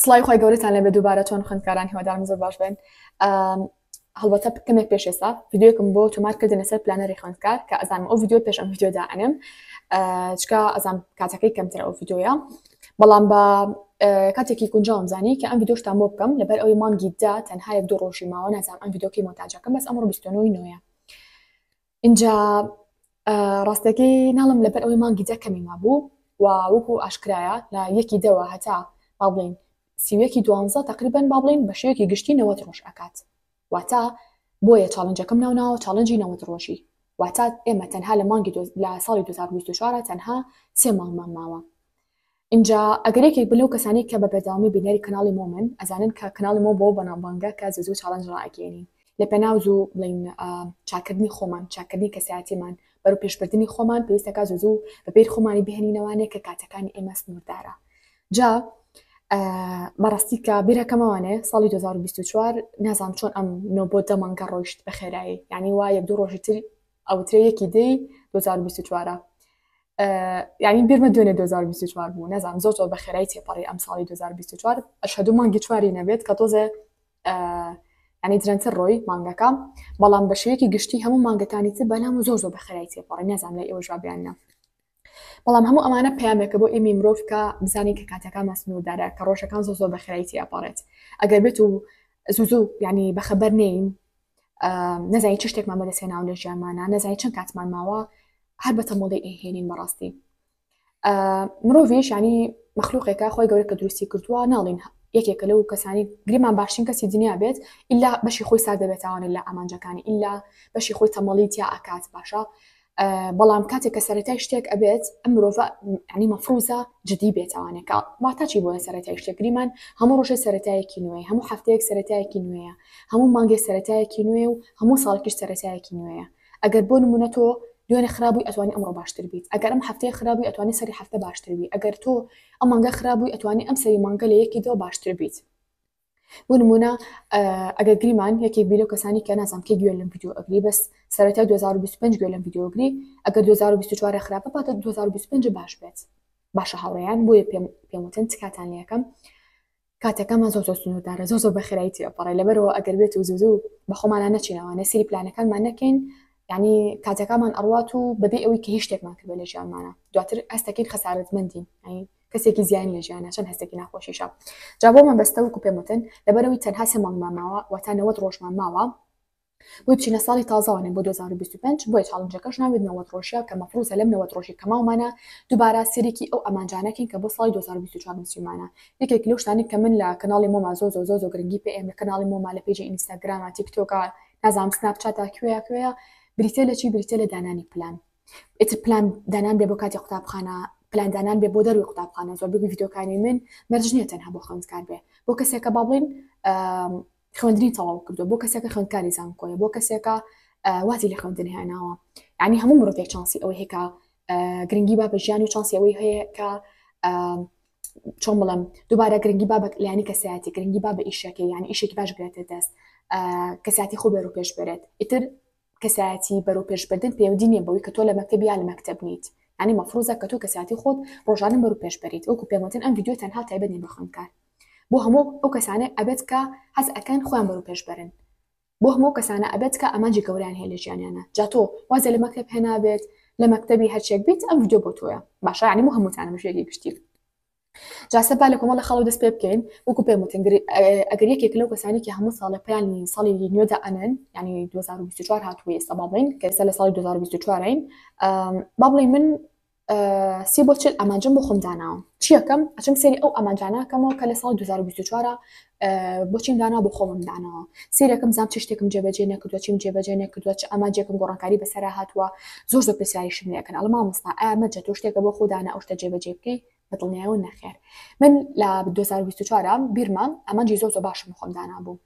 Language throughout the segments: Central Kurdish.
سڵاوی خوای گەورەتان لێبێ دووبارە چۆن خوێندکاران هیوادارم زۆر باش بن هەڵبەتە کەمێک پێش ئێستا ڤیدیۆیەکم بۆ تۆمار کردن لەسەر planner ی خوێندکار کە ئەزانم ئەو ڤیدیۆ پێش ئەم ڤیدیۆ دائەنێم چکە ئەزان کاتەکەی کەمترە ئەو ڤیدیۆیە بەڵام بە کاتێکی گونجاوم زانی کە ئەم ڤیدیۆشتان بۆ بکەم لەبەر ئەوەی مانگی دا تەنها یەک دوو ڕۆژی ماوە نازانم ئەم ڤیدیۆکەی مۆنتاجەکەم بەس ئەمڕۆ 29 نۆیە ئینجا ڕاستەکەی ناڵم لەبەر ئەوەی مانگی دە کەمی مابوو و وەکو ئاشکرایە لە یەکی دەوە هەتا با بڵین سیوەکی دوانزە تقریبا با بڵین بە شێوەیەکی گشتی 90 ڕۆژ ئەکات واتە بۆیە challenge ەکەم ناو ناوە challenge ی 90 ڕۆژی واتە ئێمە تەنها لە مانگی لە ساڵی 2024 تەنها سێ مانگمان ماوە ئینجا ئەگەر یەکێک بن لەو کەسانەی کە بە بەردەوامی بینەری کەناڵی مۆمن ئەزانن کە کەناڵی مۆ بەوە بەناوبانگە کە زوو زوو challenge ڕائەگەیەنین لە پێناو زوو بڵێین چاکردنی خۆمان چاکردنی کەسایەتیمان بەرەو پێشبردنی خۆمان پێویستەکە زوو زوو بە بیر خۆمانی بهێنینەوانێ کە کاتەکانی ئێمە سنووردارە جا بەڕاستی کە بیرەکەمەوانێ ساڵی 2024 نازانم چۆن ئەم نۆ بۆ دە مانگە ڕۆیشت بە خێرایی یعنی وا یەک دوو ڕۆژی تر ئەوترێ یەکی دەی 2024 یعنی بیرمە دوێنێ 2024 بوو نازانم زۆر زۆر بە خێرایی تێپەڕی ئەم ساڵی 2024 ئەشهەدو مانگی چواری نەبێت کە تۆزێ ینی درەنگتر ڕۆی مانگەکە بەڵام بە شێوەیەکی گشتی هەموو مانگەکانی تر بەلام و زۆر زۆر بە خێرایی تێپەڕی نازانم لای ئێوەش وابیان نا بەڵام هەموو ئەمانە پەیامێکە بۆ ئێمەی مرۆڤ کە بزانین کە کاتەکانمان سنووردارە کە ڕۆژەکان زۆر زۆر بە خێرایی تێپەڕێت ئەگەر بێت و زوو زوو یعنی بەخەبەر نین نەزانی چ شتێکمان بەدەستهێناوە لە ژیانمانە نەزانی چەند کاتمان ماوە هەر بە تەمەڵی ئەیهێنین بەڕاستی مرۆڤیش ینی مەخلوقێکە خۆی گەورە کە دروستی کردووە ناڵین یەکێکە لەو کەسانی گریمان باشترین کەسی دنیا بێت ئللا بەشی خۆی سار دەبێتوانێت لە ئامانجەکانی ئللا بەشی خۆی تەمەڵی تیا ئەکات باشە بەڵام کاتێک کە سەرەتای شتێک ئەبێت ئەم مرۆڤە ینی مەفروزە جدی بێتوانێت کە واتا چی بۆیە سەرەتای شتێک گریمان هەموو ڕۆژێ سەرەتایەکی نوێ هەموو هەفتەیەک سەرەتایەکی نوێیە هەموو مانگێک سەرەتایەکی نوێ و هەموو ساڵێکیش سەرەتایەکی نوێیە ئەگەر بۆ نمونە تۆ دوێنێ خراپ بووی ئەتوانی ئەمڕۆ باشتر بیت ئەگەر ئەم هەفتەیە خراپ بووی ئەتوانی سەری هەفتە باشتر بی ئەگەر تۆ ئەم مانگە خراپ بووی ئەتوانی ئەم سەری مانگە لە یەکی دەوە باشتر بیت بۆ نمونە ئەگەر گریمان یەکێک بی لەو کەسانی کە نازانم کێ گوێ لەم ڤیدیۆ ئەگری بەس سەرەتای 2025 گوێ لەم ڤیدیۆ ئەگری ئەگەر 2024 خراپە با 2025 باش بێت باشە هاوڕێیان بۆیە پێم پێم وتن تکاتان لێ ئەکەم کاتەکەمان زۆر زۆر سنووردارە زۆر زۆر بە خێرایی تێپەڕێ لەبەرەوە ئەگەر بێت و زوو زوو بە خۆمانە نەچینەوە سەیری پلانەکانمان نەکەین یعنی کاتەکەمان ئەڕوات و بەبێ ئەوەی کە هیچ شتێکمان کردبێ لە ژیانمانە دواتر هەستەکەین خەسارەتمەندین یعنی کەسێکی زیانی لە ژیانە چەند هەستێکی ناخۆشیشە جا بۆ مەبەستە وەکو پێم وتن لەبەرەوەی تەنها سێ مانگمان ماوە واتا 90 ڕۆژمان ماوە بۆی بچینە ساڵی تازەوانێ بۆ 2025 بۆیە challenge ەکەش ناوێت 90 ڕۆژیە کە مەفروزە لەم 90 ڕۆژی کە ماومانە دووبارە سێرێکی ئەو ئامانجانەکەین کە بۆ ساڵی 2024 نووسیمانە یەکێک لەو شتانەی کە من لە کەناڵی مۆما زۆر زۆر زۆر زۆر گرنگی پێ ئەم لە کەناڵی مۆما لە page ی ئینستاگراما تیکتۆکا نازانم سناپچاتا کوێیە کوێیە بریتە لە چی بریتە لە دانانی پلان ئیتر پلان دانان بێ بۆ کاتی قوتابخانە پلان دانان بێ بۆ دەروی قوتابخانە زۆر بگوی ڤیدیۆکانی من مەرج نییە تەنها بۆ خوێندکار بێ بۆ کەسێکە با بڵین خوێندنی تەواو کردو بۆ کەسێکە خوێندکاری زانکۆیە بۆ کەسێکە وازی لە خوێندن هێناوە یعنی هەموو مرۆڤێک چانسی ئەوەی هەیە کە گرنگی با بە ژیان و چانسی ئەوەی هەیە کە چۆن بڵێم دووبارە گرنگی با بە لایەنی کەسایەتی گرنگی با بە ئیشەکەی یعنی ئیشێکی باش بێتە دەست کەساتی خۆ بەرەو پێش بەرێت ئیتر کەسایەتی بەرەو پێشبردن پەیوەندی نییە بەوەی کە تۆ لە مەکتەبی یا لە مەکتەب نیت یانی مەفروزە کە تۆ کەسایەتی خۆت ڕۆژانە بەرەو پێش بەریت وەکو پێم وتن ئەم ڤیدیۆ تەنها تایبەت نیە بە خوێندکار بۆ هەموو ئەو کەسانەی ئەبێت کە حەز ئەکەن خۆیان بەرەو پێش بەرن بۆ هەموو کەسانە ئەبێت کە ئامانجی گەورەیان هەیە لە ژیانیانە جا تۆ وازێ لە مەکتەب هێنابێت لە مەکتەبی هەرچێک بیت ئەم ڤیدیۆ بۆ تۆیە باشە یانی بۆ هەمووتانە بە شێوەیەکی گشتی جا سەبا لە کۆمەڵە خاڵەوە دەست پێ بکەین وەکو پێم وتن ئەگەر یەکێک لەو کەسانی کە هەموو ساڵێ پلانی ساڵی نوێ دائەنێن یعنی 2024 هاتووە ئێستا با بڵێین کە ئێستا لە ساڵی 2024 این با بڵێین من سی بۆ 40 ئامانجم بۆ خۆم داناوە چیەکەم ئەچم سەیری ئەو ئامانجانەکەمەوە کە لە ساڵی 2024 بۆچیم دانا بۆ خۆمم داناوە سیرەکەم زام چ شتێکم جێبەجێ نەکردووە چیم جێبەجێ نەکردووە چ ئامانجێکم گۆڕانکاری بەسەرا هاتووە زۆر زۆر پرسیاریشم لێکەن ئەڵێ مامۆستا ئایا مەرجە تۆ شتێکە بۆ خۆ دانا ئەو شتە جێبەجێ بکەی بە دڵنیایەوە نەخێر من لە 2024 بیرمە ئامانجی زۆر زۆر باشم خۆم دانابوو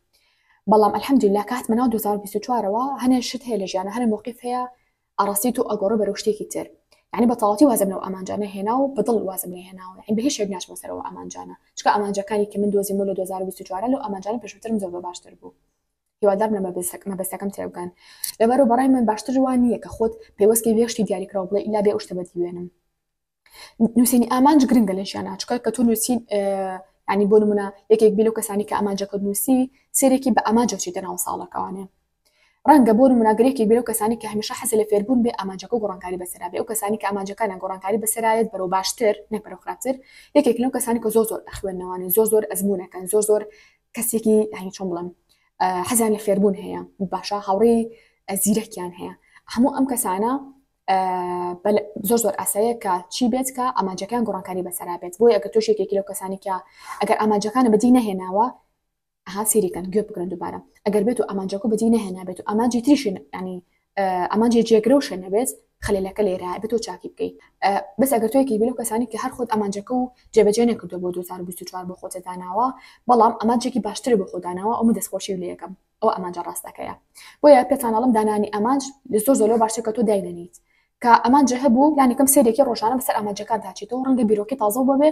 بەڵام الحمدلله کە هاتمە ناو 2024ەوە هەنێ شت هەیە لە ژیانە هەنێ مەوقیف هەیە ئاڕاستەی تۆ ئەگۆڕێ بەرەو شتێکی تر یعنی بە تەواوەتی وازم لەو ئامانجانە هێنا و بە دڵ وازم لێ هێناوە یعنی بە هیچ شێک ناچمە سەر ئەو ئامانجانە چونکە ئامانجەکانی کە من دۆزیمەوە لە 2024 لەو ئامانجانە پێشووترم زۆر زۆر باشتر بوو هیوادارم لە مەبەستەکەم تێبگەن لەبەرو بەڕای من باشتر وا نییە کە خۆت پەیوەستکەی بێ شتی دیاریکراو بڵێ ئیلا بێ ئەو شتە بەدیوێنم نووسینی ئامانج گرنگە لە ژیانا چونکە کە تۆ نووسین. ینی بۆ نمونە یەکێک بی لەو کەسانی کە ئامانجەکەت نووسی سێرێکی بە ئامانجەوە چیتە ناو ساڵەکەوانێ ڕەنگە بۆ نمونە گەر یەکێک بی لەو کەسانی کە هەمیشە حەزی لە فێربوون بێ ئامانجەکە گۆڕانکاری بەسەرا بێ ئەو کەسانی کە ئامانجەکانیان گۆڕانکاری بەسەرایەت بەرەو باشتر نەک بەرەو خراپتر یەکێک لەو کەسانی کە زۆر زۆر ئەخوێنەوانێ زۆر زۆر ئەزموونەکەن زۆر زۆر کەسێکی یانی چۆن بڵێم حەزیان لە فێربوون هەیە باشە هاوڕێی زیرەکیان هەیە هەموو ئەم کەسانە زۆر زۆر ئاساییە کە چی بێت کە ئامانجەکان گۆڕانکاری بەسەرا بێت بۆیە ئەگەر تۆش یەکێکی لەو کەسانی کە ئەگەر ئامانجەکانە بەدی نەهێناوە ئەها سێریکەن گوێ بگرن دووبارە ئەگەر بێت و ئامانجەکە بەدی نەهێنابێت و ئامانجی تریشی ینی ئامانجی جێگرەوشە نەبێت خەلەلەکە لێرە بێت تۆ چاکی بکەیت بەس ئەگەر تۆ یەکێک بی لەو کەسانی کە هەر خۆت ئامانجەکە و جێبەجێ نەکردووە بۆ 2024 بۆ خۆتە داناوە بەڵام ئامانجێکی باشتر بۆ خۆ داناوە ئەو من دەستخۆشی لێ یەکەم ئەو ئامانجە ڕاستەکەیە بۆیە پێتان ئەڵم دانانی ئامانج لە زۆر زۆر لەو باشتر کە تۆ داینەنیت کە ئامانجە هەبوو یانی کەم سێرێکی ڕۆژانە بەسەر ئامانجەکان تاچیتەوە ڕەنگە بیرۆکی تازە بۆ بێ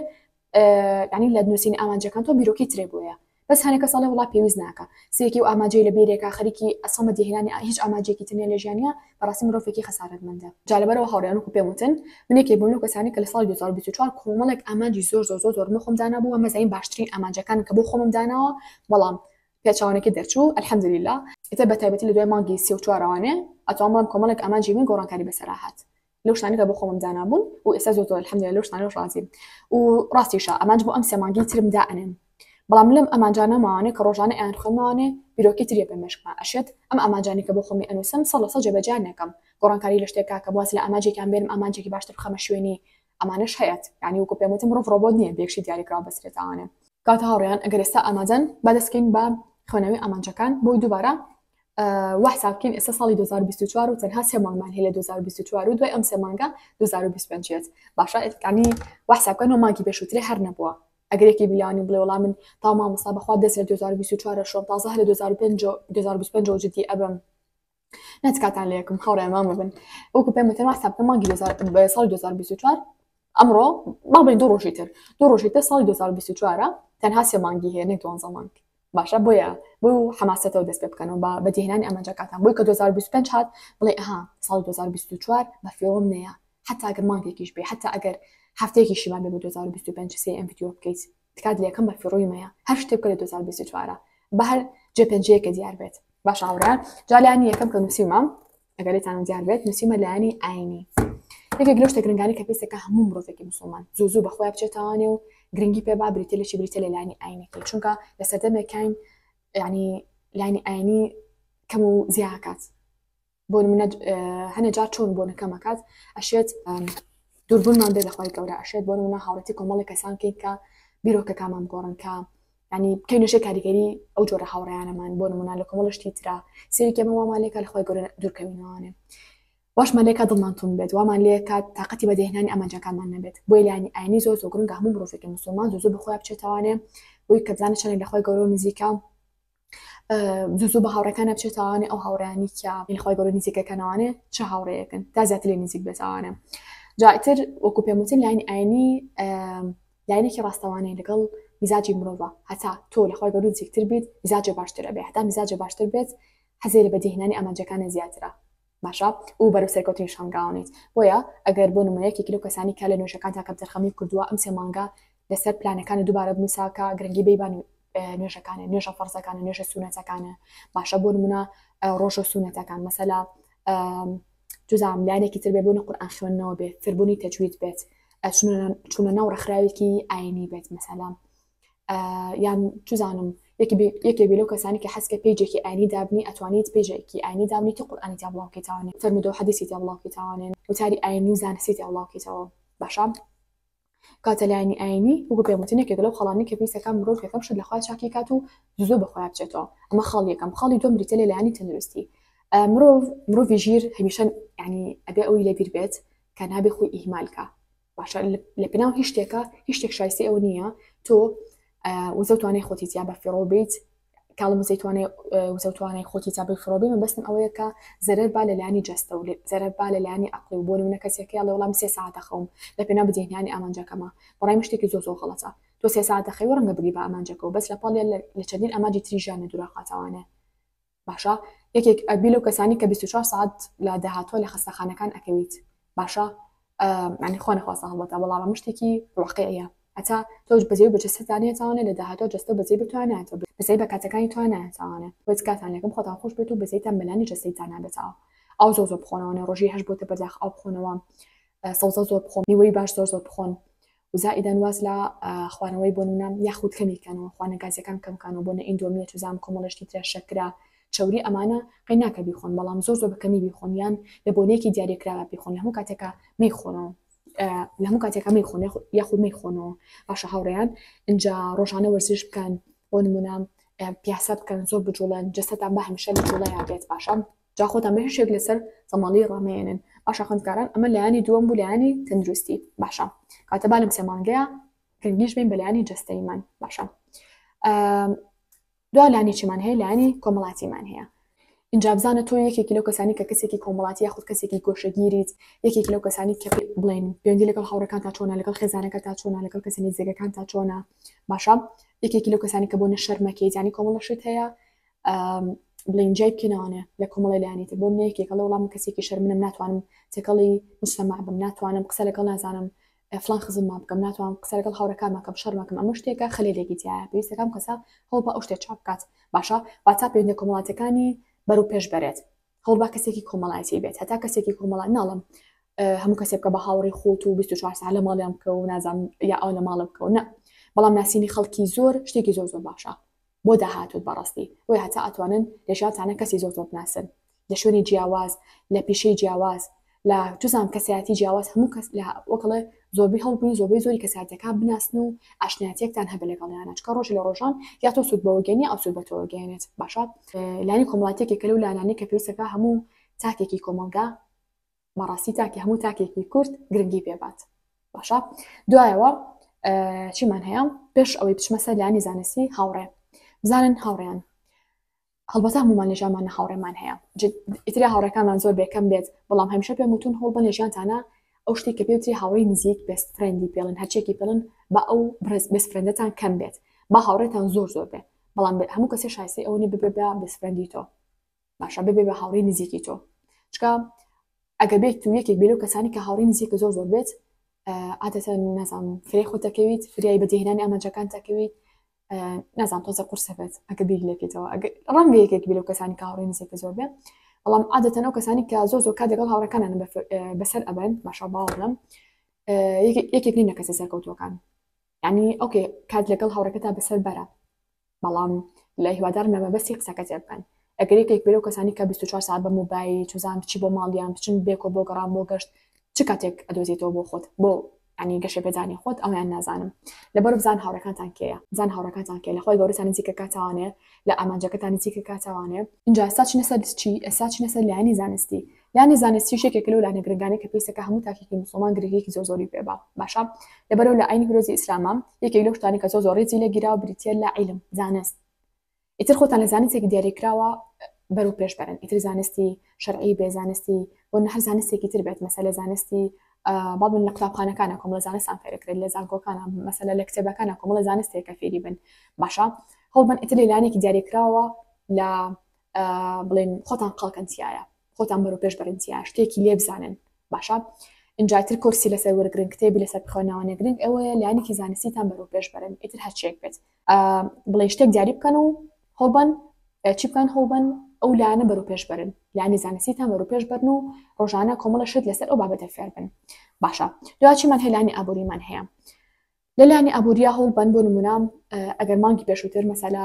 ینی لە نووسینی ئامانجەکان تۆ بیرۆکی ترێ بۆیە بەس هەنێک کەس ئەڵێ وڵا پێویست ناکا سێکی و ئاماجەی لە بیرێکا خەریکی ئەسڵ بەدیهێنانی هیچ ئاماجێکی تر نیە لە ژیانیا بەڕاستی مرۆڤێکی خەسارەتمەندە. جا لەبەرئەوە هاوڕێیان وەکو پێم وتن من یەکێک بووم لەو کەسانەی کە لە ساڵی 2024 کۆمەڵێک ئامانجی زۆر زۆر زۆر زۆرم بۆ خۆم دانابوو ئەمە زانیم باشترین ئامانجەکانن کە بۆ خۆمم داناوە بەڵام پێچەوانەکەی دەرچوو الحمدللە ئیتر بە تایبەتی لە دوای مانگی سێ و چوارەوانێ ئەتوانم بڵێم کۆمەڵێک ئامانجی من گۆڕانکاری بەسەرا هات لەو شتانەی کە بۆ خۆمم دانابوون و ئێستا زۆر زۆر الحمدللە لەو شتانەش ڕازیم و ڕاستیشە ئامانج بۆ ئەم سێ مانگەی ترم دائەنێم بەڵام لەم ئامانجانە ماوانێ کە ڕۆژانە ئەیان خوێنمەوانێ بیرۆکەی تریە بە مێشکما ئەشێت ئەم ئامانجانەی کە بۆ خۆمی ئەنووسم سەد لە سەد جێبەجێیان نەکەم گۆڕانکاری لە شتێکا کەم واز لە ئامانجێکیان بێنم ئامانجێکی باشتر بخەمە شوێنی ئەمانەش هەیەت یانی وەکو پێم وتم مرۆڤ ڕۆبۆت نییە بە یەک شتی دیاریکراو بەسرێتەوانێ. کاکە هاوڕێیان ئەگەر ئێستا ئامادەن با دەست بکەین بە خوێنەوەی ئامانجەکان بۆی دووبارە وا حساب بکەین ئێستا ساڵی 2024 و تەنها سێ مانگمان هەیە لە 2024 و دوای ئەم سێ مانگە 2025 یەت باشە ینی وا حساب بکەن و مانگی پێشووترێ هەر نەبووە ئەگەر یەکێ بیلانی بڵێ وەڵا من تا مامۆستا بەخوا دەست لە 2024 شۆم تازە هەر لە 2005 2025 جدی ئەبم نەتکاتان لە یەکم هاوڕێ مامە بن وەکو پێم وتن وا حساب بکەن مانگی ساڵی 2024 ئەمڕۆ با بڵێین دوو ڕۆژی تر دوو ڕۆژی تر ساڵی 2024 تەنها سێ مانگی هەیە نەک دوانزە مانگ باشە بۆیە بۆ حەماسەتەوە دەست پێ بکەنەوە بە بەدیهێنانی ئامانجەکانتان بۆی کە 2025 هات بڵێ ئەها ساڵی 2024 بە فیڕۆم نەیە حتا ئەگەر مانگێکیش بێ حتا ئەگەر هەفتەیەکیشی مابێ بۆ 2025 سێ ئەم ڤیدیۆ بکەیت تکات لەکەم بە فیڕۆی مەیە هەر شتێک بکە لە 2024 بە هەر جێپەنجەیەکە دیار بێت باشە هاوڕێیان جا لایەنی یەکەم کە نووسیومە ئەگەر لێتان دیار بێت نووسیمە لایەنی ئاینی یەکێک لەو شتە گرنگانی کە پێویستە کە هەموو مرۆڤێکی مسلمان زوو زوو بەخۆیان بچێتەوانێ و گرنگی پێ با بریتە لە چی بریتە لە لایەنی ئاینەکەی چونکە لە سەردەمێکین ینی لایەنی ئاینی کەم و زیاکات بۆ نمونە هەنێ جار چۆن بۆ نەکەمەکات ئەشێت دووربوونمان بێ لە خوای گەورە ئەشێت بۆ نمونە هاوڕێتی کۆمەڵی کەسان کەین کە بیرۆکەکانمان بگۆڕن کە ینی بکەینە ژێر کاریگەری ئەو جۆرە هاوڕێیانەمان بۆ نمونە لە کۆمەڵ شتی ترا سێرێکی ئەمە وامان لێکا لە خوای گەورە دوورکەوینەوانێ واشمان لێکا دڵمان توند بێت وامان لێکات تاقەتی بەدیهێنانی ئامانجەکانمان نەبێت بۆیە لایەنی ئاینی زۆر زۆر گرنگە هەموو مرۆڤێکی موسڵمان زۆر زۆر بەخۆیان بچێتەوانێ بۆی کە بزانێت چەندێک لە خوای گەورە نزیکە زوو زوو بە هاوڕێکانە بچێتەوانێ ئەو هاوڕیانی کە لە خوای گەورە نزیکەکەنەوانێ چ هاوڕێیەکن تا زیاتر لێ نزیک بێتەوانێ جا ئیتر وەکو پێم وتن لایەنی ئاینی لایەنێکی ڕاستەوانەیە لەگەڵ میزاجی مرۆڤە هەتا تۆ لە خوای گەورە نزیکتر بیت میزاجێ باشتر ئەبێ هەتا میزاجێ باشتر بێت حەزی لە بەدیهێنانی ئامانجەکانە زیاترە باشە و بەرەو سەرکەوتنیش هەنگاونیت بۆیە ئەگەر بۆ نمونە یەکێکی لەو کەسانی کە لە نوێژەکانتا کەمتەرخەمی کردووە ئەم سێ مانگە لەسەر پلانەکانی دووبارە بنووسە کە گرنگی بەی بە نوێژەکانە نوێژە فەرزەکانە نوێژە سونەتەکانە باشە بۆ نمونە ڕۆژە سونەتەکان مەسەلا جزام لایەنێکی تر بێ بۆ نە قورئان خوێندنەوە بێت فێربوونی تەجوید بێت چوونە ناو ڕێکخراوێکی ئاینی بێت مەسەلا یان چزانم یەکێ بێ لەو کەسانی کە حەزکە page ێکی ئاینی دابنی ئەتوانیت page ێکی ئاینی دابنیت و قورئانی تیا بڵاوکەیتەوانێ فەرموودە و حەدیسی تیا بڵاوکەیتەوانێ وتاری ئاینی و زانستی تیا بڵاوکەیتەوە باشە کاتە لایەنی ئاینی وەکو پێم وتن یەکێک لەو خاڵانەی کە پێویستەکە مرۆڤ یەکەم شت لە خۆی چاکی کات و زوو بە خۆیان بچێتەوە ئەمە خاڵی یەکەم خاڵی دووەم بریتیە لە لایەنی تەندروستی مرۆڤ مرۆڤی ژیر هەمیشە ینی ئەبێ ئەوی لەبیر بێت کە نابێ خۆی ئیهمال کا باشە لە پێناو هیچ شتێکە هیچ شتێک شایستەی ئەوە نییە تۆ وزە و توانای خۆتی تیا بەفیڕۆ بیت کاڵم وزەی توانای وزە و توانای خۆتی تا بەفیڕۆ بی مەبەستم ئەوەیە کە زەرەر با لە لایەنی جەستە و زەرەر با لە لایەنی عەقڵی و بۆ نمونە کەسێک هەیە ئەڵێ وەڵا من سێ سەعات دەخەوم لە پێناو بەدیهێنانی ئامانجەکەمە بەڕای من شتێکی زۆر زۆر غەڵەتە تۆ سێ سەعات دەخەوی ڕەنگە بگەی بە ئامانجەکەوە بەس لە پاڵیا لە چەندین ئامانجی تری ژیانت دوورەخاتەوانێ باشە یەکێک ئەبی لەو کەسانی کە 24 ساعت لە داهاتوە لە خەستەخانەکان ئەکەویت باشە ینی خۆ نەخواستە هەڵبەتە بەڵام ئەمە شتێکی واقعیە. هەتا تۆش بەزەی بە جەستەتا نێتەوانێ لە داهاتوە جەستەو بەزەی بە تۆیا نایەتەوە بەزەی بە کاتەکانی تۆیا نایەتەوانێ بۆیە تکاتان لێکەم خۆتان خۆش بێت و بەزەیتان بە لانی جەستەیتان نابێتەوە ئاو زۆر زۆر بخۆنەوە ڕۆژی هەش بۆتە بەرداخ ئاو بخۆنەوە سەوزە زۆر بخۆن میوەی باش زۆر زۆر بخۆن و زائیدەن واز لە خوانەوەی بۆ نمونە یاخود کەمی کەنەوە خوانە گازیەکان کەم کەنەوە بۆ نە ئیندۆمیە چزام کۆمەڵشتی ترە شەکرە چەوری ئەمانە قەی ناکە بیخۆن بەڵام زۆر زۆر بە کەمی بیخۆن یان لە بۆنەیەکی دیاریکراوە بیخۆن لە هەموو کاتێکا مەیخۆنەوە لە هەموو کاتێکا مەیخۆن یاخود مەیخۆنەوە باشە هاوڕێیان ئینجا ڕۆژانە وەرزش بکەن بۆ نمونە پیاسە بکەن زۆر بجوڵێن جەستەتان با هەمیشە لە جوڵەیا بێت باشە جا خۆتان بە هیچ شتێک لەسەر زەماڵی ڕامەیەنن باشە خوێندکاران ئەمە لایەنی دووەم بوو لایەنی تەندروستی باشە کاتە با لەم سێ مانگەیە گرنگیش بین بە لایەنی جەستەیمان باشە دوا لانی چیمان هەیە لایەنی کۆمەڵاتیمان هەیە اینجا بزانە تۆ یەکێکی لەو کەسانی کە کەسێکی کۆمەڵاتی یاخود کەسێکی گۆشەگیریت یەکێکی لەو کەسانی کە بڵێن پەیوەندی لەگەڵ هاوڕێکان تا چۆنە لەگەڵ خێزانەکە تا چۆنە لەگەڵ کەسە نزیکەکان تا چۆنە باشە یەکێکی لەو کەسانی کە بۆ نە شەرمەکەی زانی کۆمەڵە شت هەیە بڵین جای بکەنەوانێ لە کۆمەڵی لایەنی تر بۆ منە یەکێکە لە وەڵام کەسێکی شەرمنم ناتوانم تێکەڵی مجتەمع بم ناتوانم قسە لەگەڵ نازانم فلان خزمما بکەم ناتوانم قسە لەگەڵ هاوڕێکانما کەم شەرمەکەم ئەمە شتێکە خەلێلێکی تایە پێویستەکەم کەسە هەوڵ بە ئەو شتێ چاک بکات باشە واتا پەیوەندیە کۆمەڵاتیەکانی بەرەو پێش بەرێت هەوڵ با کەسێکی کۆمەڵایەتی بێت هەتا کەسێکی کۆمەڵا ناڵم هەموو کەسێک بکە بە هاوڕێی خۆت و 24 ساعت لە ماڵیان بکە و نازانم یا ئەو لە ماڵە بکە و نە بەڵام ناسینی خەڵکی زۆر شتێکی زۆر زۆر باشە بۆ داهاتووت بەڕاستی بۆیە هەتا ئەتوانن لە ژیانتانە کەسی زۆر زۆر بناسن لە شوێنی جیاواز لە پیشەی جیاواز لە چزانم کەسایەتی جیاواز هەموو کەس لە وەکڵێ زۆربەی هەڵبووی زۆربەی زۆری کەساتەکان بناسن و ئاشنایەتێکتان هەبێ لەگەڵیانە چکە ڕۆژی لە ڕۆژان یا تۆ سوود بەوە گەێنی ئەو سوود بە تۆوە گەێنێت باشە لانی کۆمەڵاتێکی کە لەو لایەنانەی کە پێویستەکە هەموو تاکێکی کۆمەڵگا بەڕاستی تاکی هەموو تاکێکی کورد گرنگی پێبات باشە دوایەوە چیمان هەیە پێش ئەوەی بچمە سەر لانی زانستی هاوڕێ بزانن هاوڕێیان هەڵبەتە هەمومان لە ژیانمان هاوڕێمان هەیە ئیتریا هاوڕێکانمان زۆر بێکەم بێت بەڵام هەمیشە پێم وتون هەوڵ بن لە ژیانتانە ئەو شتێک کە پێوتری هاوڕێی نزیک best friend ی پێڵن هەرچێکی پێڵن با ئەو best friend ەتان کەم بێت با هاوڕێتان زۆر زۆر بێت بەڵام هەموو کەسێ شایستەی ئەوە نیە ببێ بە best friend ی تۆ باشە ببێ بە هاوڕێی نزیکی تۆ چکە ئەگەر بێت و یەکێک بێ لەو کەسانی کە هاوڕێی نزیکە زۆر زۆر بێت عادەتەن نازانم فریای خۆت دەکەویت فریای بەدیهێنانی ئامانجەکان دەکەویت نازانم تۆزە قورسە بێت ئەگە بیر لێکەیتەوە ئەگەر ڕەنگە یەکێک بێ لەو کەسانی کە هاوڕێی نزیکە زۆر بێ بەڵام عادەتەن ئەو کەسانی کە زۆر زۆر کات لەگەڵ هاوڕێکانیان بەسەر ئەبەن باشە باوەڕم یەکێک نین لە کەسە سەرکەوتووەکان یعنی okay کات لەگەڵ هاوڕێکەتا بەسەر بەرە بەڵام لە هیوادارم لە مەبەستی قسەکە تێبگەن ئەگەر یەکێک بێ لەو کەسانی کە 24 ساعت بە مۆبایل چوزان بچی بۆ ماڵیان بچن بێکۆ بۆ گەڕان بۆ گەشت چ کاتێک ئەدۆزیتەوە بۆ خۆت بۆ ینی گەشە پێدانی خۆت ئەویان نازانم لەبەر بزان هاوڕەکانتان کێیە بزان هاوڕەکانتان کێ لە خۆی گەورەتان نزیکە کاتوانێ لە ئامانجەکەتان نزیکە کاتوانێ اینجا ئێستا چینە سەر چی ئێستا چینە سەر لایەنی زانستی لایەنی زانستیش یەکێکە لەو لایەنە گرنگانەی کە پێویستە هەموو تاکێکی موسڵمان گرنگییەکی زۆر زۆری پێ با باشە لەبەرئەوە لە ئاینی پیرۆزی ئیسلاما یەکێک لەو شتانەی کە زۆر زۆر ڕێزی لێ گیراوە بریتییە لە عیلم زانست ئیتر خۆتان لە زانستێکی دیاریکراوە بەرەو پێش بەرن ئیتر زانستی شەرعی بێ زانستی بۆ هەر زانستێکی تر بێت مەسەلە زانستی بابن لە قوتابخانەکانە کۆمەڵە زانستان فێرەکرێت لە زانکۆکانە مەسەلە لە کتێبەکانە کۆمەڵە زانستێکە فێری بن باشە هەوڵبن ئیتر لە لایەنێکی دیاریکراوە لە بڵێن خۆتان قەڵکەن تایە خۆتان بەرەو پێش بەرن تیا شتێکی لێ بزانن باشە ئینجاتر کۆرسی لەسەر وەرگرن کتێبی لەسەر بخوێنەوە گرنگ ئەوەیە لایەنێکی زانستیتان بەرەو پێش بەرن ئیتر هەرچێک بێت بڵێ شتێک دیاری بکەن و هەوڵبن چی بکەن هەوڵبن ئەو لایەنە بەرەو پێش بەرن لایەنی زانستیتان بەرەو پێش بەرن و ڕۆژانە کۆمەڵە شت لەسەر ئەو بابەتە فێر بن باشە دواچیمان هەیە لایەنی ئابووریمان هەیە لە لایەنی ئابووریا هەوڵ بەن بۆ نمونە ئەگەر مانگی پێشووتر مەسەلا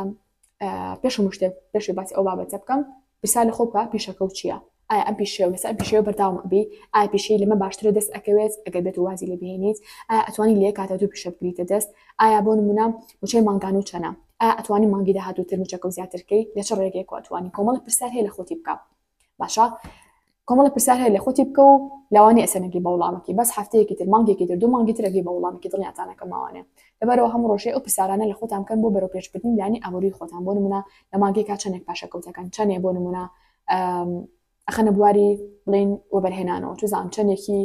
پێش هەموو شتێک پێشی باسی ئەو بابەتە بکەم پرسیار لە خۆ بکە پیشەکە و چییە ئایا ئەم پیشەیە و لەسەر ئەم پیشەیە بەردەوام ئەبی ئایا پیشەی لەمە باشترە دەست ئەکەوێت ئەگەر بێت و وازی لێ بهێنیت ئایا ئەتوانی لە یەک کاتە دوو پیشە بگریتە دەست ئایا بۆ نمونە موچەی مانگانە و چەنە ئایا ئەتوانی مانگی داهاتووتر موچەکە و زیاتر کەی لە چ ڕێگەیەک ئەتوانی کۆمەڵە پرسیار هەیە لە خۆتی بکە باشە کۆمەڵە پرسیار هەیە لە خۆتی بکە و لەوانی ئێستا نەگەی بە وڵامەکەی بەس هەفتەیەکی تر مانگێکی تر دوو مانگی تر ئەگەی بە وڵامێکی دڵنیاتانەکەم ماوانێ لەبەرەوە هەموو ڕۆژێ ئەو پرسیارانە لە خۆتان بکەن بۆ بەرەو پێشبردنی لانی ئابووری خۆتان بۆ نمونە لە مانگێکا چەندێک پاشەکەوتەکەن چەندێ بۆ نمونە ئەخەنە بواری بڵین وەبەرهێنانەوە چزان چەندێکی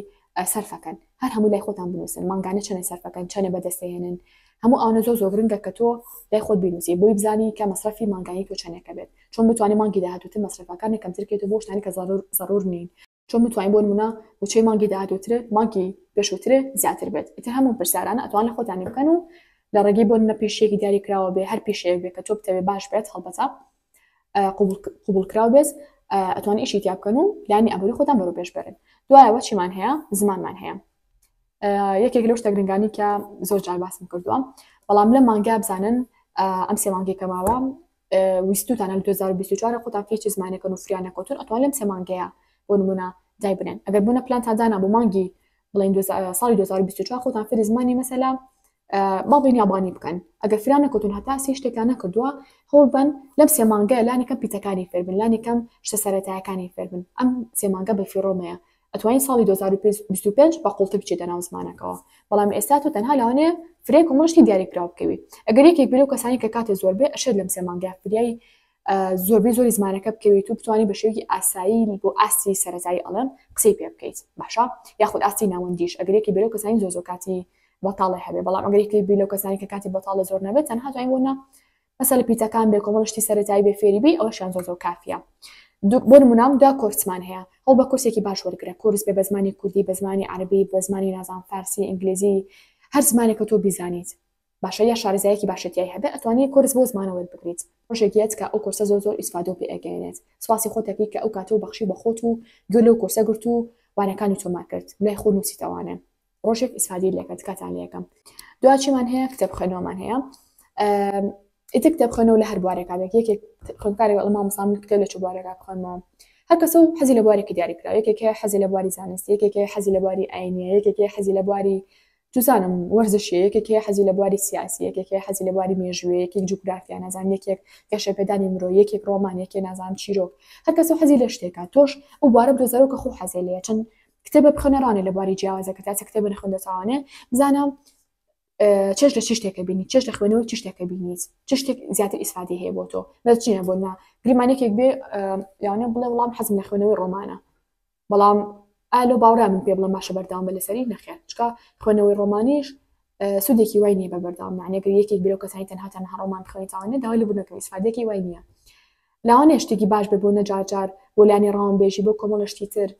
سەرفەکەن هەر هەموو لای خۆتان بنووسن مانگانە چەنێ سەرفەکەن چەنێ بەدەستێنن هەموو ئەوانە زۆر زۆر گرنگە کە تۆ لای خۆت بینوسی بۆی بزانی کە مەسرەفی مانگانی تۆ چەنێکە بێت چۆن بتوانانی مانگی داهاتووتر مەسرەفەکانی کەمتر کەیت و بۆ شتانی کە زەرور نین. چۆن بتوانین بۆ نمونە موچەی مانگی داهاتووتر مانگی پێشووتر زیاتر بێت ئیتر هەموو پرسیارانە ئەتوان لە خۆتانی بکەن و لە ڕێگەی بۆ نمونە پیشەیەکی دیاری کراوە بێ هەر پیشەیەک بێ کە تۆ بتەوێ باش بێت هەڵبەتە قبول کراو بێت ئەتوان ئیشی تیا بکەن و پلانی ئابووری خۆتان بەرەو پێش بەرن دوایەوە چیمان هەیە زمانمان هەیە یەکێک لەو شتە گرنگانی کە زۆر جار باسم کردووە بەڵام لە مانگا بزانن ئەم سێ مانگی کە ماوە ویستوتانە لە 2024 خۆتان فێری چ زمانێکن و فریا نەکەوتون ئەتوان لەم سێ مانگەیە بۆ نمونە دایبنێن ئەگەر بوونە پلانتان دانا بۆ مانگی بڵێن ساڵی 2024 خۆتان فێری زمانی مەسەلا با بڵێن یابانی بکەن ئەگەر فریا نەکەوتون هەتا سی شتێکان نەکردووە هەوڵ بەن لەم سێ مانگە لانی کەم پیتەکانی فێربن لانی کەم شتە سەرەتایەکانی فێربن ئەم سێ مانگە بەفیڕۆمەیە ئەتوانی ساڵی 2025 بە قوڵتر بچیتە ناو زمانەکەوە بەڵام ئێستا تۆ تەنها لەوانەیە فریای کۆمەڵ شتی دیاریکراو بکەوی ئەگەر یەکێک بێ لەو کەسانی کە کاتێ زۆر بێ ئەشێت لەم سێ مانگە فریای زۆربەی زۆری زمانەکە بکەویت و بتوانانی بە شێوەیەکی ئاسایی بۆ ئاستی سەرەتایی ئەڵێم قسەی پێ بکەیت باشە یاخود ئاستی ناوەندیش ئەگەر یەکی بێ لەو کەسانی زۆر زۆر کاتی بەتاڵێ هەبێ بەڵام ئەگەر یەکی بێ لەو کەسانی کە کاتی بەتاڵە زۆر نەبێت تەنها توانین بۆ نا مەسەلە پیتەکان بێ کۆمەڵ شتی سەرەتایی بێ فێری بی ئەوەشیان زۆر زۆر کافیە بۆ نمونام دا کۆرسمان هەیە هەوڵ بە کۆرسێکی باش وەرگرە کۆرس بێ بە زمانی کوردی بە زمانی عەربی بە زمانی نازان فارسی ئینگلیزی هەر زمانێکە تۆ بیزانیت باشە یا شارەزایەکی باشە تیای هەبێ ئەتوانی کۆرس بۆ زمانە وەربگریت ڕۆژێک یەت کە ئەو کۆرسە زۆر زۆر ئیسفادەو پێ ئەگەیەنێت سوپاسی خۆت ئەکەی کە ئەو کاتەو بەخشی بە خۆت و گوێ لەو کۆرسە گرت و وانەکانی تۆمار کرد لای خۆ نووسیتەوانێ ڕۆژێک ئیسفادەی لێکە تکاتان لێکەم دوا چیمان هەیە کتێب خوێنەوەمان هەیە ئیتر کتێب خوێنەوە لە هەر بوارێکا بێت یەکێک خوێندکارێک ئەڵێ مامۆستا من کتێب لە چ بوارێکا بخوێنمەوە هەر کەسە و حەزی لە بوارێکی دیاری کراوە یەکێک هەیە حەزی لە بواری زانستی یەکێک هەیە حەزی لە بواری ئاینیە یەکێک هەیە حەزی لە بواری چوزانم وەرزشیە یەکێک هەیە حەزی لە بواری سیاسی یەکێک هەیە حەزی لە بواری مێژوویە یەکێک جوگرافیا نازانم یەکێک گەشەپێدانی مرۆ یەکێک ڕۆمان یەکێ نازانم چیرۆک هەر کەسە و حەزی لە شتێکە تۆش ئەو بوارە بدۆزەرەوە کە خۆ حەزێ لێیە چەند کتێبە بخوێنە ڕانێ لە بواری جیاوازەکە تا چ کتێبە نەخوێندەتەوانێ بزانە چێژ لە چ شتێکە بینی چێژ لە خوێنەوەی چ شتێکە بینیت چ شتێک زیاتر ئیسفادەی هەیە بۆ تۆ بەس چیە بۆ نا گریمانێکێک بێ یاانە بڵێ وڵام حەزم لە خوێنەوەی ڕۆمانە بەڵام ئا لەو باوەڕا من پێ بڵێم باشە بەردەوام بە لەسەری نەخێر چکە خوێنەوەی ڕۆمانیش سوودێکی وای نییە بە بەردەوام یعنی گەر یەکێک بێ لەو کەسانی تەنها تەنها ڕۆمان بخوێنیتەوە داوای لێبوردنەکەم ئیسفادەیەکی وای نییە لاوانەیە شتێکی باش بێ بۆ نەجار جار بۆ لانی ڕاوم بێژی بۆ کۆمەڵە شتی تر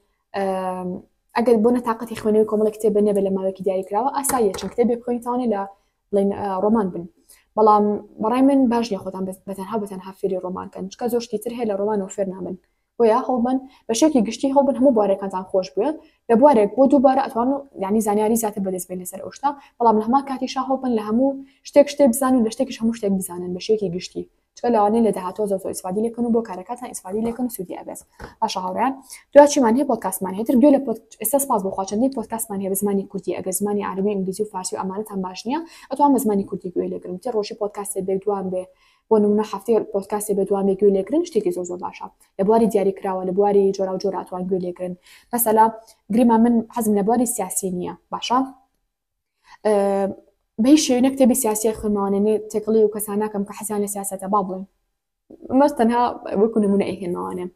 ئەگەر بۆ نەتاقەتی خوێنەوەی کۆمەڵە کتێبە نەبێ لە ماوەیەکی دیاریکراوە ئاساییە چەند کتێبێک بخوێنیتەوانێ لە بڵێن ڕۆمان بن بەڵام بەڕای من باش نیە خۆتان بەتەنها بەتەنها فێری ڕۆمان کەن چکە زۆر شتی تر هەیە لە ڕۆمانەوە فێر نابن بۆیە هەوڵبەن بە شێوەیەکی گشتی هەوڵبن هەموو بوارەکانتان خۆش بوێ لە بوارێک بۆ دووبارە ئەتوان یعنی زانیاری زیاتر بەدەست بێن لەسەر ئەو شتە بەڵام لە هەمان کاتیشا هەوڵبن لە هەموو شتێک شتێک بزانن و لە شتێکیش هەموو شتێک بزانن بە شێوەیەکی گشتی چکە لەوانەیە لە داهاتوە زۆر زۆر ئیسفادی لێکەن و بۆ کارەکاتان ئیسفادی لێکەن و سوودی ئەبێت باشە هاوڕێیان دوا چیمان هەیە پۆدکاستمان هەیە تر گوێ لە پۆد ئێستا سپاس بۆ خوا چەندین پۆدکاستمان هەیە بە زمانی کوردی ئەگەر زمانی عەرەبی ئینگلیزی و فارسی و ئەمانەتان باش نییە ئەتوان بە زمانی کوردی گوێ لێگرن تر ڕۆژی پۆدکاستێ بێ دوان بێ بۆ نمونە هەفتەی پۆدکاستێ بێ دوان بێ گوێ لێگرن شتێکی زۆر زۆر باشە لە بواری دیاری کراوە لە بواری جۆراوجۆر ئەتوان گوێ لێگرن مەسەلا گریمان من حەزم لە بواری سیاسی نییە باشە بە هیچ شێوەیە نە کتێبی سیاسی خوێنمەوانێ نە تێکەڵی و کەسان ناکەم کە حەزیان لە سیاسەتە با بڵێم مەس تەنها وەکو نمونە ئەیهێنمەوانێ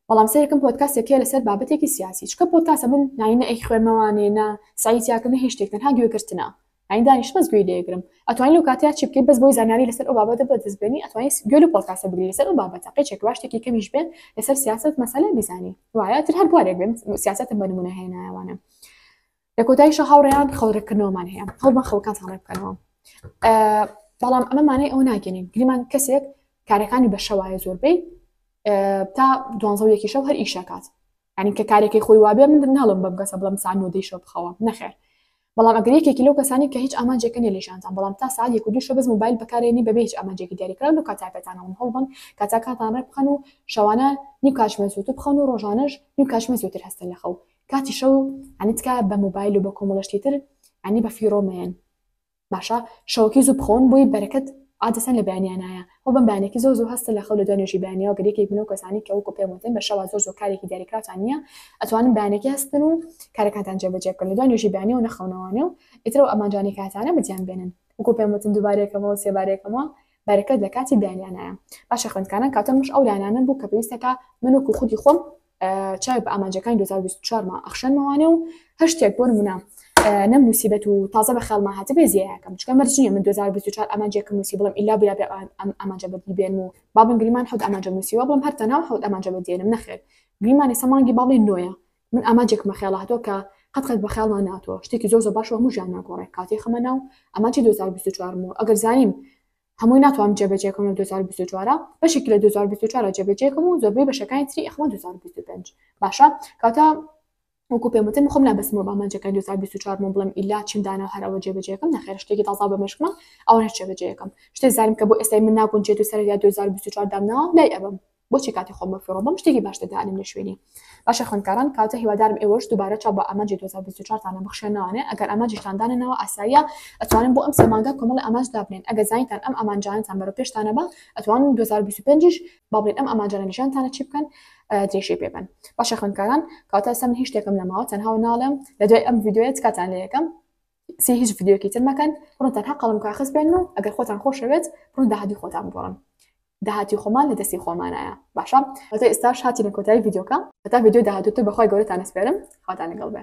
بەڵام سەیرکەم پۆدکاستێک هەیە لەسەر بابەتێکی سیاسی چکە پۆدکاستە من ناینە نە ئەیخوێنمەوانێ نە سەعی تیاکەم نە هیچ شتێک تەنها گوێگرتنە یانی دانیشتم بەس گوێی لێگرم ئەتوانی لەو کاتەیا چی بکەی بەس بۆی زانیاری لەسەر ئەو بابەتە بەدەست بێنی ئەتوانی گوێ لەو پۆدکاستە بگری لەسەر ئەو بابەتە قیچێک با شتێکی کەمیش بێ لەسەر سیاسەت مەسەلە بیزانی وایە تر هەر بوارێک بێ سیاسەتم بە نمونە هێنایەوانە لە کۆتاییشە هاوڕێیان خەوڕێککردنەوەمان هەیە هەوڵبەن خەوەکانتان ڕێک بکەنەوە بەڵام ئەمە مانای ئەوە ناگەێنین گریمان کەسێک کارەکانی بە شەوایە زۆربەی تا دوانزە و یەکی شەو هەر ئیشەکات یعنی کە کارێکی خۆی وابێ من ناڵم بەم کەسە بڵم سا نۆدەی شەو بخەوە نەخێر بەڵام ئەگەر یەکێکی لەو کەسانی کە هیچ ئامانجێکە نیە لە ژیانتان بەڵام تا ساعت یەک و دوو شەو بەس مۆبایل بەکارێنی بەبێ هیچ ئامانجێکی دیاریکراو لەو کاتە پێتانەڵم هەوڵبەن کاتاکانتان ڕێک بخەن و شەوانە نیو کاتژمێر زووتر بخەون و ڕۆژانەش نیو کاتژمێر زووتر هەستن لە خەو کاتی شەو یانی تکایە بە مۆبایل و بە کۆمەڵە شتی تر یانی بە فیڕۆ مەیەن باشە شەوەکی زوو بخەون بۆی بەرەکەت عادەتەن لە بەیانیانایە هەوڵ بەن بەیانێکی زۆر زوو هەستن لە خەو لە دوای نوێژی بەیانیەوە گەر یەکێک بن لەو کەسانەی کە وەکو پێم وتن بە شەوا زۆر زۆر کارێکی دیاریکراوتان نییە ئەتوانن بەیانێکی هەستن و کارەکانتان جێبەجێ بکەن لە دوای نوێژی بەیانیەوە نەخەونەوانێ و ئیتر ئەو ئامانجانەی کە هەتانە بەدیان بێنن وەکو پێم وتن دووبارەیەکەمەوە سێبارەیەکەمەوە بەرەکەت لە کاتی بەیانیانایە باشە خوێندکاران کاتە مش ئەو لایەنانە بوو کە پێویستەکە من وەکو خودی خۆم چاوی بە ئامانجەکانی 2024 ما ئەخشێنمەوانێ و هەر شتێک بۆ نمونە نەم نووسیبێت و تازە بە خێڵما هاتبێ زیایەکەم چکە مەرج نییە من 2024 ئامانجێکم نووسی بڵێم ئیلا بلا بێ ئەم ئامانجە بەدی بێنم و با بڵێم گریمان حەوت ئامانجم نووسیوە بڵێم هەر تەنها حەوت ئامانجە بەدیێنم نەخێر گریمان ئێستا مانگی با بڵێین نۆیە. من ئامانجێکمە خەیاڵا هاتووە کە قەت قەت بە خەیاڵمان ناتوە شتێکی زۆر زۆر باشە هەموو ژیان ناگۆڕێ کاتی خەمە ناو ئامانجی 2024 و ئەگەر زانیم هەمووی ناتوانم جێبەجێکەم لە 2024 بەشێکی لە 2024 جێبەجێکەم و زۆربەی بەشەکانی تری ئەخمە 2025 باشە کاتە وەکو پێم وتن خۆم نابەستمەوە بە ئامانجەکانی 2024 مۆ بڵێم ئیلا چیم دانا هەر ئەوە جێبەجێکەم نەخێر شتێکی تازە بە مێشکمە ئەوە هەر جێبەجێکەم شتێ زانیم کە بۆ ئێستای من ناگونجێت و سەر یا 2024 دامناوە لای ئەبم بۆچی کاتی خۆم بەفیڕۆ بەم شتێکی باش دەدانم لە شوێنی باشە خوێندکاران کاتە هیوادارم ئێوەش دووبارە چاو بە ئامانجی 2024 تانە بخشێنەوانێ ئەگەر ئامانجیشتان دانەناوە ئاساییە ئەتوانن بۆ ئەم سێ مانگە کۆمەڵی ئامانج دابنێن ئەگەر زانیتان ئەم ئامانجانەتان بەرەو پێشتانە بە ئەتوانن 2025 یش با بڵێن ئەم ئامانجانە لە ژیانتانە چی بکەن درێژەی پێ بەن باشە خوێندکاران کاتە ئێستا من هیچ شتێکم نەماوە تەنها و ناڵێم لە دوای ئەم ڤیدیۆیە تکاتان لێ یەکەم سی هیچ ڤیدیۆکی تر مەکەن بڕۆن تەنها قەڵەم کاخز بێنن و ئەگەر خۆتان خۆشەوێت بڕۆن داهاتی خۆتان بگۆڕن داهاتی خۆمان لە دەستی خۆمانایە باشە هەتا ئێستاش هاتینە کۆتایی ڤیدیۆکە هەتا ڤیدیۆی داهاتووتر بەخوای گەورەتان ئەسپێرم خواتان لەگەڵ بێ.